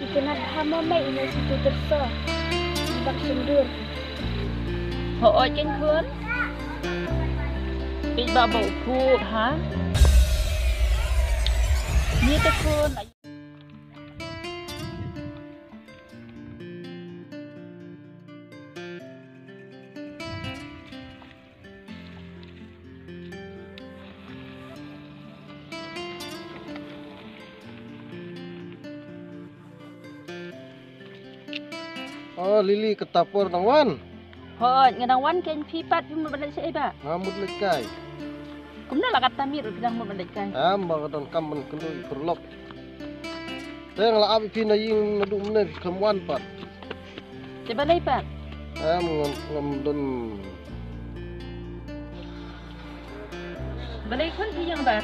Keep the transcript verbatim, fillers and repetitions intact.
Itynnad bha mo mei, ine situ tyrso. Ibak syndur. Hooid kein khun. Peit ba ba u phuh ha. Ni te khun. Oh, Lily, kata por dang wan. Hooid, nga dang wan kein, phi pat phi mut ban leit shaei ba? Nga mut leit kai. Kumno la katta miet ruh phi dang mut ban leit kai? Em, ba ka donkam ban kynduh ïa i paralok. Te nga la ap ïa phi na ïing naduh mynne phi khlem wan pat. Te balei pat? Em, ngam, ngam don. Balei khun phi ïeng ba?